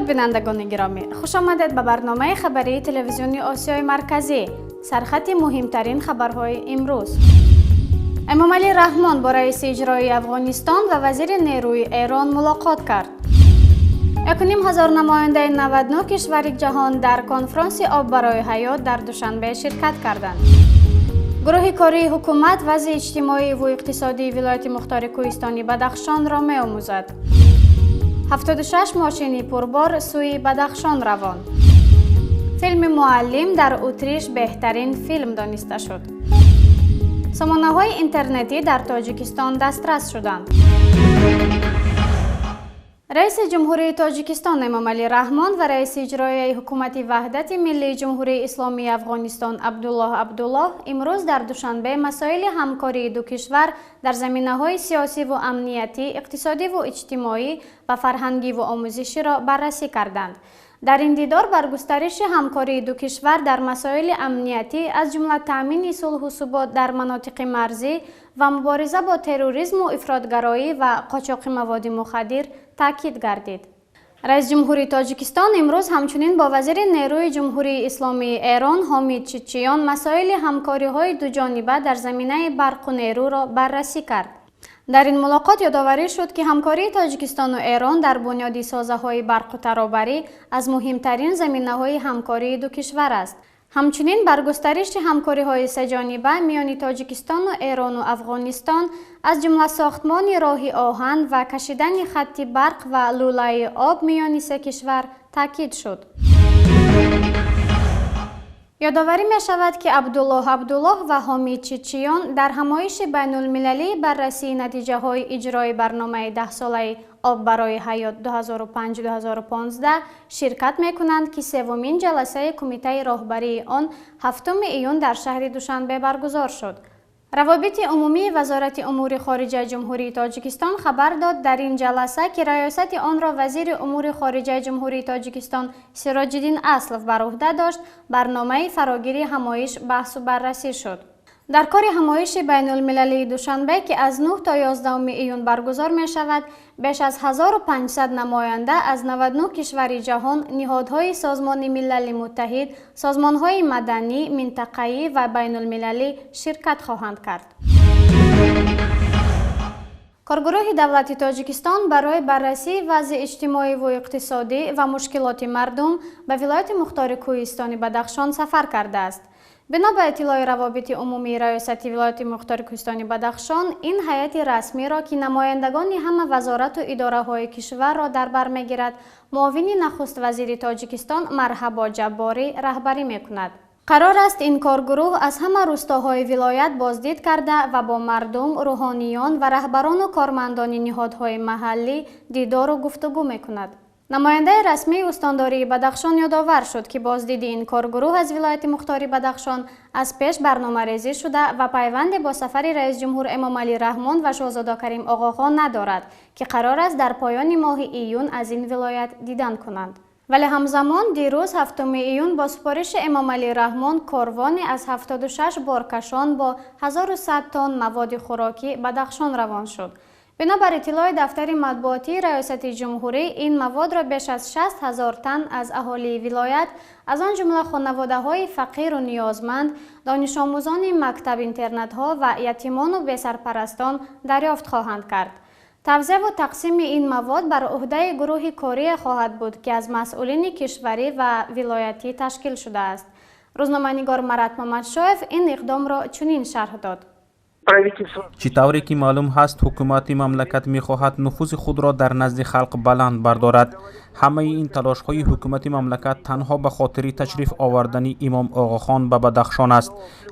Бинандагони гиромӣ, хуш омадед ба барномаи хабарии телевизиони Осиёи Марказӣ. Сархати муҳимтарин хабарҳои имрӯз: Эмомалӣ Раҳмон бо раиси иҷроии Афғонистон ва вазири нерӯи Эрон мулоқот кард. 1500 намояндаи 99 кишвари ҷаҳон дар конфронси «Об барои ҳаёт» дар Душанбе ширкат карданд. Гурӯҳи кории ҳукумат вазъи иҷтимоиву иқтисодии вилояти мухтори кӯҳистони Бадахшонро меомӯзад. 76 мошини пурбор сӯи Бадахшон равон. Филми «Муаллим» дар Утриш беҳтарин филм дониста шуд. Сомонаҳои интернетӣ дар Тоҷикистон дастрас шуданд. Раиси Ҷумҳурии Тоҷикистон Эмомалӣ Раҳмон ва раиси иҷроияи Ҳукумати Ваҳдати Миллии Ҷумҳурии Исломии Афғонистон Абдуллоҳ Абдуллоҳ имрӯз дар Душанбе масоили ҳамкории ду кишвар дар заминаҳои сиёсиву амниятӣ, иқтисодиву иҷтимоӣ ва фарҳангиву омӯзиширо баррасӣ карданд. Дар ин дидор бар густариши ҳамкории ду кишвар дар масоили амниятӣ, аз ҷумла таъмини сулҳу субот дар манотиқи марзӣ ва мубориза бо терроризму ифротгароӣ ва қочоқи маводи мухаддир таъкид гардид. Раиси ҷумҳури Тоҷикистон имрӯз ҳамчунин бо вазири нерӯи Ҷумҳурии Исломии Эрон Ҳомид Читчиён масоили ҳамкориҳои дуҷониба дар заминаи барқу нерӯро баррасӣ кард. Дар ин мулоқот ёдоварӣ шуд, ки ҳамкории Тоҷикистону Эрон дар бунёди созаҳои барқу таробарӣ аз муҳимтарин заминаҳои ҳамкории ду кишвар аст. Ҳамчунин бар густариши ҳамкориҳои сеҷониба миёни Тоҷикистону Эрону Афғонистон, аз ҷумла сохтмони роҳи оҳан ва кашидани хатти барқ ва лӯлаи об миёни се кишвар таъкид шуд. Ёдоварӣ мешавад, ки Абдуллоҳ Абдуллоҳ ва Ҳомид Читчиён дар ҳамоиши байнулмилалии баррасии натиҷаҳои иҷрои барномаи даҳсолаи «Об барои ҳаёт» 2005-2015 ширкат мекунанд, ки севумин ҷаласаи кумитаи роҳбарии он 7 июн дар шаҳри Душанбе баргузор шуд. Равобити умумии Вазорати умури хориҷаи Ҷумҳурии Тоҷикистон хабар дод, дар ин ҷаласа, ки раёсати онро вазири умури хориҷаи Ҷумҳурии Тоҷикистон Сироҷиддин Аслов бар уҳда дошт, барномаи фарогири ҳамоиш баҳсу баррасӣ шуд. Дар кори ҳамоиши байнулмилалии Душанбе, ки аз 9 то 11 июн баргузор мешавад, беш аз 1500 намоянда аз 99 кишвари ҷаҳон, ниҳодҳои Созмони Милали Муттаҳид, созмонҳои маданӣ, минтақаӣ ва байнулмилалӣ ширкат хоҳанд кард. Коргурӯҳи давлати Тоҷикистон барои баррасии вазъи иҷтимоиву иқтисодӣ ва мушкилоти мардум ба вилояти мухтори кӯҳистони Бадахшон сафар кардааст. Бино ба иттилои равобити умумии раёсати вилояти мухтори кӯҳистони Бадахшон, ин ҳайати расмиро, ки намояндагони ҳама вазорату идораҳои кишварро дар бар мегирад, муовини нахуствазири Тоҷикистон Марҳабо Ҷабборӣ раҳбарӣ мекунад. Қарор аст, ин коргурӯҳ аз ҳама рӯстоҳои вилоят боздид карда ва бо мардум, рӯҳониён ва раҳбарону кормандони ниҳодҳои маҳаллӣ дидору гуфтугӯ мекунад. Намояндаи расмии устондории Бадахшон ёдовар шуд, ки боздиди ин коргурӯҳ аз вилояти мухтори Бадахшон аз пеш барномарезӣ шуда ва пайванде бо сафари раисҷумҳур Эмомалӣ Раҳмон ва шоҳзода Карим Оғохон надорад, ки қарор аст дар поёни моҳи июн аз ин вилоят дидан кунанд. Вале ҳамзамон дирӯз, 7 июн, бо супориши Эмомалӣ Раҳмон корвоне аз 76 боркашон бо 1100 тонн маводи хӯрокӣ Бадахшон равон шуд. Бинобар иттилои дафтари матбуотии раёсати ҷумҳурӣ, ин маводро беш аз 60 ҳазор тан аз аҳолии вилоят, аз он ҷумла хонаводаҳои фақиру ниёзманд, донишомӯзони мактаб-интернатҳо ва ятимону бесарпарастон дарёфт хоҳанд кард. Тавзеъву тақсими ин мавод бар уҳдаи гурӯҳи корие хоҳад буд, ки аз масъулини кишварӣ ва вилоятӣ ташкил шудааст. Рӯзноманигор Марат Мамадшоев ин иқдомро чунин шарҳ дод. Чӣ тавре ки маълум ҳаст, ҳукумати мамлакат мехоҳад нуфузи худро дар назди халқ баланд бардорад. Ҳамаи ин талошҳои ҳукумати мамлакат танҳо ба хотири ташриф овардани Имом Оғохон ба Бадахшон аст,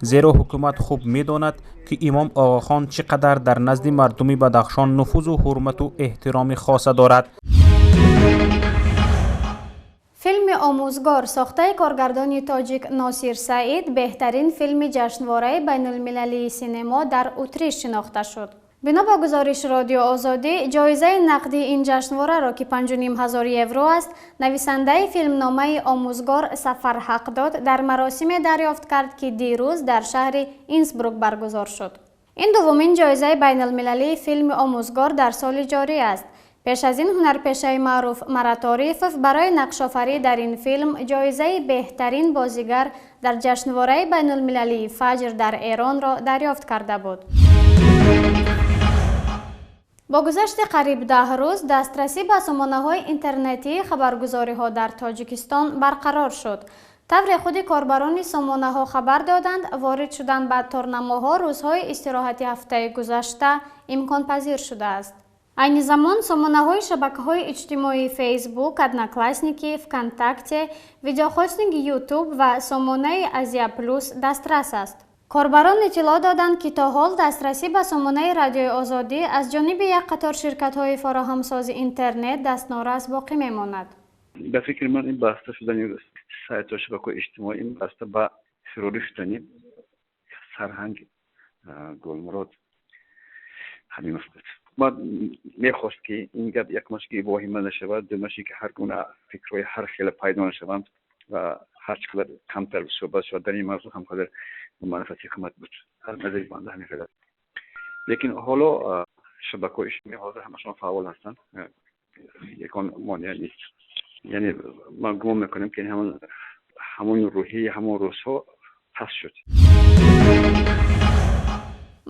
зеро ҳукумат хуб медонад, ки Имом Оғохон чӣ қадар дар назди мардуми Бадахшон нуфузу ҳурмату эҳтироми хоса дорад. Филми «Омӯзгор» сохтаи коргардони тоҷик Носир Саид беҳтарин филми ҷашнвораи байнулмилалии синемо дар Утриш шинохта шуд. Бино ба гузориши Радио Озодӣ, ҷоизаи нақдии ин ҷашнвораро, ки 5,5 ҳазор евро аст, нависандаи филмномаи «Омӯзгор» Сафар Ҳақдод дар маросиме дарёфт кард, ки дирӯз дар шаҳри Инсбрук баргузор шуд. Ин дуввумин ҷоизаи байналмилалии филми «Омӯзгор» дар соли ҷорӣ аст. Пеш аз ин ҳунарпешаи маъруф Марат Орифов барои нақшофарӣ дар ин филм ҷоизаи беҳтарин бозигар дар ҷашнвораи байнулмилалии Фаҷр дар Эронро дарёфт карда буд. Бо гузашти қариб 10 рӯз дастрасӣ ба сомонаҳои интернетии хабаргузориҳо дар Тоҷикистон барқарор шуд. Тавре худи корбарони сомонаҳо хабар доданд, ворид шудан ба торнамоҳо рӯзҳои истироҳати ҳафтаи гузашта имконпазир шудааст. Айни замон сомонаҳои шабакаҳои иҷтимоии Фейсбук, Одноклассники, ВКонтакте, видеохостинги Ютуб ва сомонаи Азия Плюс дастрас аст. Корбарон иттилоъ доданд, ки то ҳол дастрасӣ ба сомонаи Радиои Озодӣ аз ҷониби як қатор ширкатҳои фароҳамсози интернет дастнорас боқӣ мемонад. Ба фикри ман, ин баста шудани сайтҳо, шабакаҳои иҷтимоӣ, ин баста ба фирорӣ шудани сарҳанг Гулмурод Ҳалимов буд. Ман мехост, ки ин гап якмаш ки воҳима нашавад, думаше ки ҳар гуна фикрҳои ҳар хела пайдо нашаванд ва ҳар чӣ қадар камтар суҳбат шавад дар ин мавзӯъ, ҳам қадар манфиати ҳукумат буд. Аз назари банда ҳамин хел аст. Лекин ҳоло шабакаҳои иҷтимоӣ ҳозир ҳамашон фаъол ҳастанд, ягон монеа нест. Яъне ман гумон мекунам, ки ҳамон рӯҳияи ҳамон рӯзҳо паст шуд.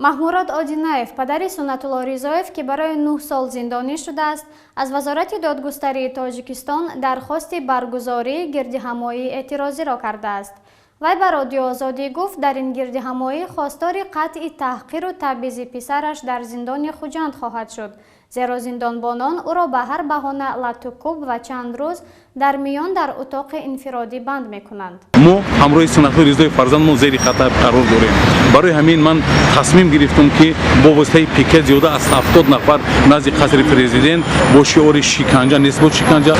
Маҳмурод Одинаев, падари Суннатулло Ризоев, ки барои 9 сол зиндонӣ шудааст, аз Вазорати додгустарии Тоҷикистон дархости баргузории гирдиҳамоии эътирозиро кардааст. Вай ба Радиои Озодӣ гуфт, дар ин гирдиҳамоӣ хостори қатъи таҳқиру табъизи писараш дар зиндони Хуҷанд хоҳад шуд, зеро зиндонбонон ӯро ба ҳар баҳона латтукӯб ва чанд рӯз дар миён дар утоқи инфиродӣ банд мекунанд. Мо ҳамроҳи Суннатулло Ризоев фарзандмон зери хатар қарор дорем. Барои ҳамин ман тасмим гирифтам, ки бо воситаи пикет зиёда аз 70 нафар назди қасри президент бо шиори «Шиканҷа нест буд, шиканҷа»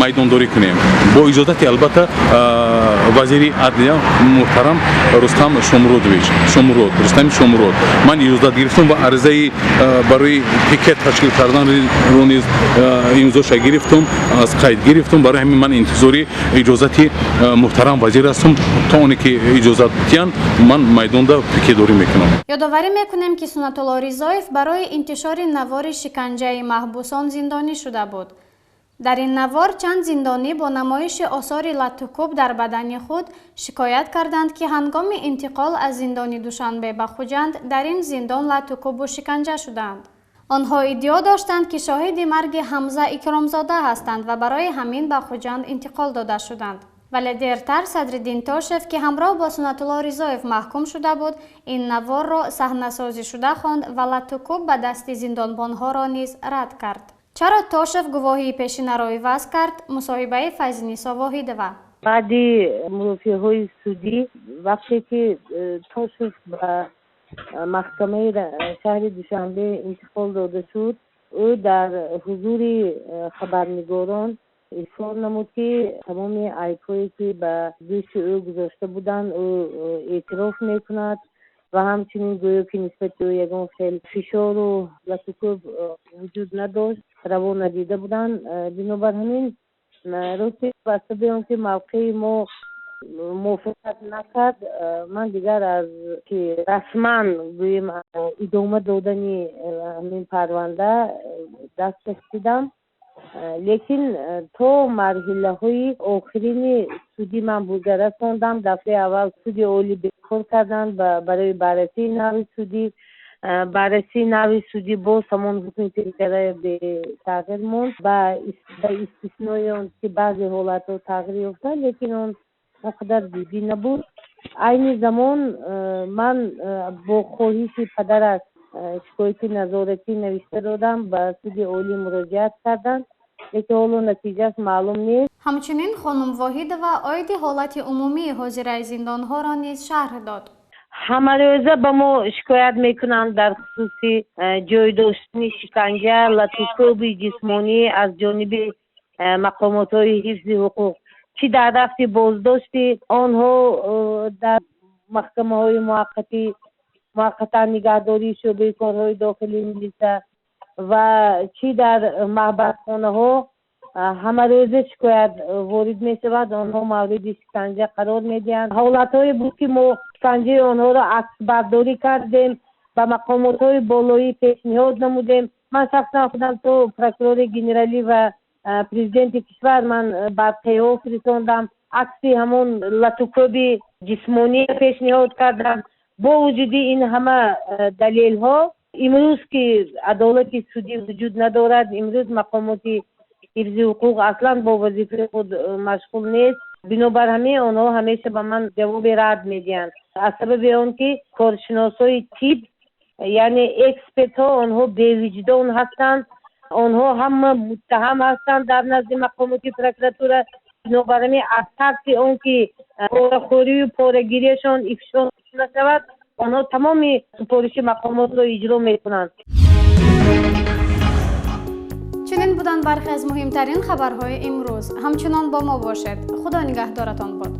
майдондорӣ кунем, бо иҷозати, албатта, вазири адлия муҳтарам Рустам Шомуродович Шомурод, Рустами Шомурод. Ман иҷозат гирифтам ва аризаи барои пикет ташкил карданро низ имзоша гирифтам, аз қайд гирифтам. Барои ҳамин ман интизори иҷозати муҳтарам вазир ҳастам. То оне ки иҷозат диҳанд, ман майдонда пикетдорӣ мекунам. Ёдоварӣ мекунем, ки Суннатулло Ризоев барои интишори навори шиканҷаи маҳбусон зиндонӣ шуда буд. Дар ин навор чанд зиндонӣ бо намоиши осори латтукӯб дар бадани худ шикоят карданд, ки ҳангоми интиқол аз зиндони Душанбе ба Хуҷанд дар ин зиндон латтукӯбу шиканҷа шуданд. Онҳо иддао доштанд, ки шоҳиди марги Ҳамза Икромзода ҳастанд ва барои ҳамин ба Хуҷанд интиқол дода шуданд. Вале дертар Садриддин Тошев, ки ҳамроҳ бо Суннатулло Ризоев маҳкум шуда буд, ин наворро саҳнасозӣ шуда хонд ва латтукӯб ба дасти зиндонбонҳоро низ рад кард. Чаро Тошев гувоҳии пешинаро иваз кард? Мусоҳибаи Файзинисо Воҳидова. Баъди мурофиаҳои судӣ, вақте ки Тошев ба маҳкамаи шаҳри Душанбе интиқол дода шуд, ӯ дар ҳузури хабарнигорон изҳор намуд, ки тамоми айбҳое, ки ба дӯши ӯ гузошта буданд, ӯ эътироф мекунад ва ҳамчунин гӯё ки нисбати ӯ ягон хел фишору латукӯб вуҷуд надошт, раво надида буданд. Бинобар ҳамин, рости, ба сабаби он ки мавқеи мо мувофиқат накард, ман дигар аз ки расман гӯем идома додани ҳамин парванда даст кашидам. Лекин то марҳилаҳои охирини судӣ ман бурда расондам. Дафъаи аввал суди олӣ бекор карданд барои баррасии нави судӣ. Баррасии нави судӣ боз ҳамон ҳукми пешара бетағйир монд, ба истиснои он ки баъзе ҳолатҳо тағйир ёфтанд, лекин он қадар ҷиддӣ набуд. Айни замон ман бо хоҳиши падараш шикояти назоратӣ навишта додам, ба суди олӣ муроҷиат кардам, лекин ҳоло натиҷааш маълум нест. Ҳамчунин хонум Воҳидова оиди ҳолати умумии ҳозираи зиндонҳоро низ шарҳ дод. Ҳамарӯза ба мо шикоят мекунанд дар хусуси ҷой доштани шиканҷа, латукӯби ҷисмонӣ аз ҷониби мақомотҳои ҳифзи ҳуқуқ, чӣ дар рафти боздошти онҳо дар маҳкамаҳои муваққатӣ, муваққатан нигаҳдории шӯъбаи корҳои дохилии милиса ва чӣ дар маҳбасхонаҳо. Ҳамарӯза шикоят ворид мешавад, онҳо мавриди шиканҷа қарор медиҳанд. Ҳолатҳое буд, ки мо шиканҷаи онҳоро аксбардорӣ кардем, ба мақомотҳои болоӣ пешниҳод намудем. Ман шахсан худам то прокурори генералӣ ва президенти кишвар ман барқияҳо фиристондам, акси ҳамон латукӯби ҷисмонӣ пешниҳод кардам. Бо вуҷуди ин ҳама далелҳо, имрӯз ки адолати судӣ вуҷуд надорад, имрӯз мақомоти ҳифзи ҳуқуқ аслан бо вазифаи худ машғул нест. Бинобар ҳамин онҳо ҳамеша ба ман ҷавоби рад медиҳанд, аз сабаби он ки коршиносҳои тиб, яъне экспертҳо, онҳо бевиҷдон ҳастанд, онҳо ҳама муттаҳам ҳастанд дар назди мақомоти прокуратура. Бинобар ҳамин аз тарси он ки порахӯрию порагириашон ифшо нашавад, онҳо тамоми супориши мақомотро иҷро мекунанд. Чунин буданд бархе аз муҳимтарин хабарҳои имрӯз. Ҳамчунон бо мо бошед. Худо нигаҳдоратон бод.